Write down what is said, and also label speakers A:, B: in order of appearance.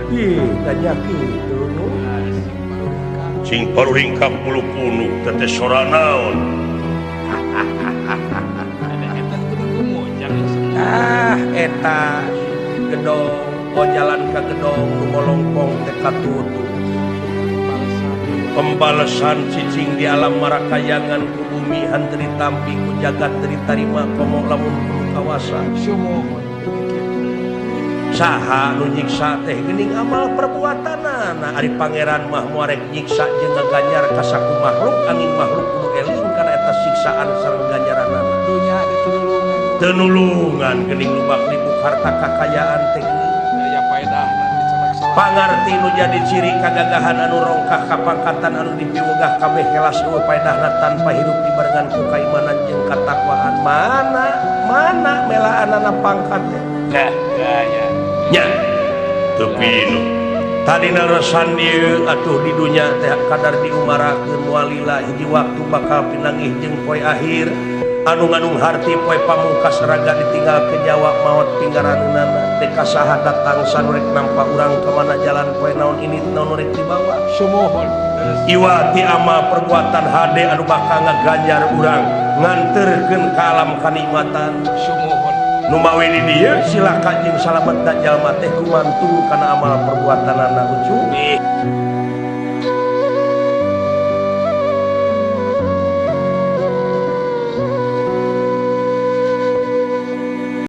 A: Ih, tanya kitu nu.
B: Cing paruringkak bulu punuk teh sora naon?
A: Ah, eta gedong, oh jalan ka gedong nu molongkong teh katutup. Pembalesan cicing di alam marakayangan ku bumi henteu ditampi ku jagat teu ditarima komo lamun kudu kawasa. Saha nu nyiksa teh geuning amal perbuatanana. Ari pangeran mah moal rek nyiksa jeung ngaganjar ka saku makhluk, angin makhluk kudu eling kana eta siksaan sareng ganjaranana.
C: Dunya ditulungan.
A: Teu nulungan geuning lubak libuk harta kakayaan teh geuning.
C: Aya paedahna dicerak salah.
A: Pangarti nu jadi ciri kagagahan anu rongkah kapangkatan anu dipiwegah kabeh kelas eueuh paedahna tanpa hirup dibarengan ku kaimanan jeung katakwaan. Mana mana melaanana pangkat teh.
C: Nah, ya.
A: Nya teu pinuh. Tadina resan ieu atuh di dunya teh kadar diumarakeun walila hiji waktu bakal pinanggih jeung poe akhir. Anu nganung harti poe pamungkas raga ditinggal ke nyawa maot pinggaranunana teh kasaha datang sanurek nampa urang ka mana jalan poe naon ini naon rek dibawa.
C: Sumuhun.
A: Iwati amal perbuatan hade anu bakal ngaganjar urang nganterkeun ka alam kanikmatan.
C: Sumuhun.
A: Nu mawi di dieu silakan jeung salamet da jalma teh kumantung kana amal perbuatanana ucu.